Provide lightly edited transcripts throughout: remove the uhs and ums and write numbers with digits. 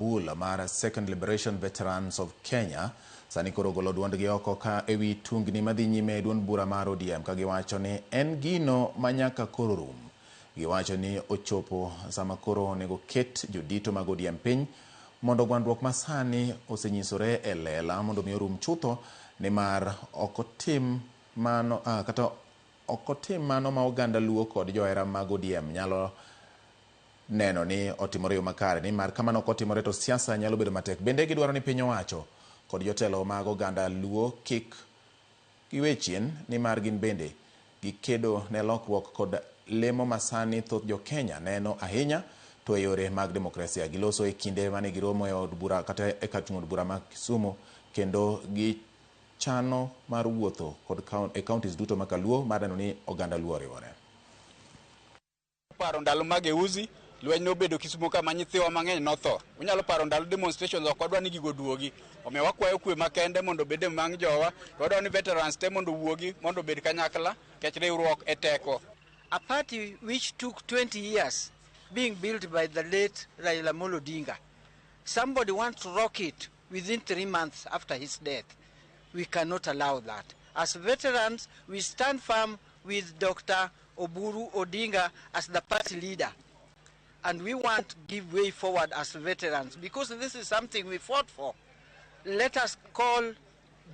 Bul mar Second Liberation Veterans of Kenya sani koro ogolo duondgi oko ka ewi tungni madhi nyime e duond bura mar ODM ka giwacho ni en gino ma nyaka koro rum. Giwacho ni ochopo sama koro onego ket jodito mag ODM piny mondo gwandruok ma sani osenyisore e lela mondo mi orum chutho nimar ok otim mano kata ok otim mano ma oganda Luo kod johera mag ODM nyalo neno ni otimore yo makare nimar kamano ok otimore to siasa nyalo bedo matek. Bende gidwaro ni piny owacho kod jotelo mag oganda Luo kik giwe chien nimar gin bende gikedo ne lokruok kod lemo masani thoth jo Kenya neno ahinya to e yore mag demokrasia. Giloso e kinde mane giromo e od bura kata e kar chung' od bura ma Kisumu kendo gichano mar wuotho kod e counties duto ma kaluo mar neno ni oganda Luo oriwore. Paro ndalo mageuzi, lweny nobedo Kisumo kama nyithiwa mang'eny notho. Unyalo paro ndalo demonstrations, ok wadwa ni gigo oduogi. Omiyo wakwayo kwe makende mondo obed e mang jowa, to wadwa ni veterans te mondo owuogi mondo obed kanyakla, nikech riwruok e teko. A party which took 20 years being built by the late Raila Amolo Odinga. Somebody wants to rock it within 3 months after his death. We cannot allow that. As veterans, we stand firm with Dr. Oburu Odinga as the party leader. And we want to give way forward as veterans because this is something we fought for. Let us call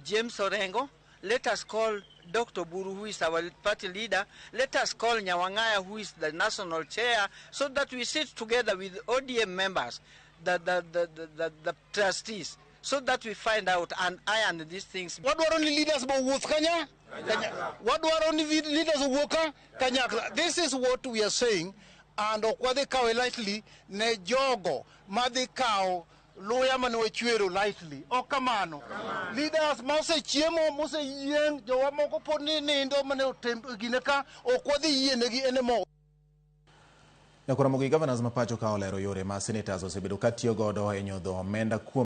James Orengo, let us call Dr. Oburu, who is our party leader, let us call Nyawangaya, who is the national chair, so that we sit together with ODM members, the trustees, so that we find out and iron these things. Wadwaro ni leaders bo wuoth kanya wadwaro ni leaders owuok ka kanyakla. This is what we are saying, and ok wadhi kawe lightly ne jogo madhi kawo luya mane wachwero lightly. Ok kamano. Leaders ma osechiemo, moseyieng', jowa moko pod ni nindo mane otem gine ka, ok wadhi yienegi anymore. Nyakwar Ramogi, governors ma pacho ka olero yore ma senators osebedo ka tiyo godo e nyodho omenda kuom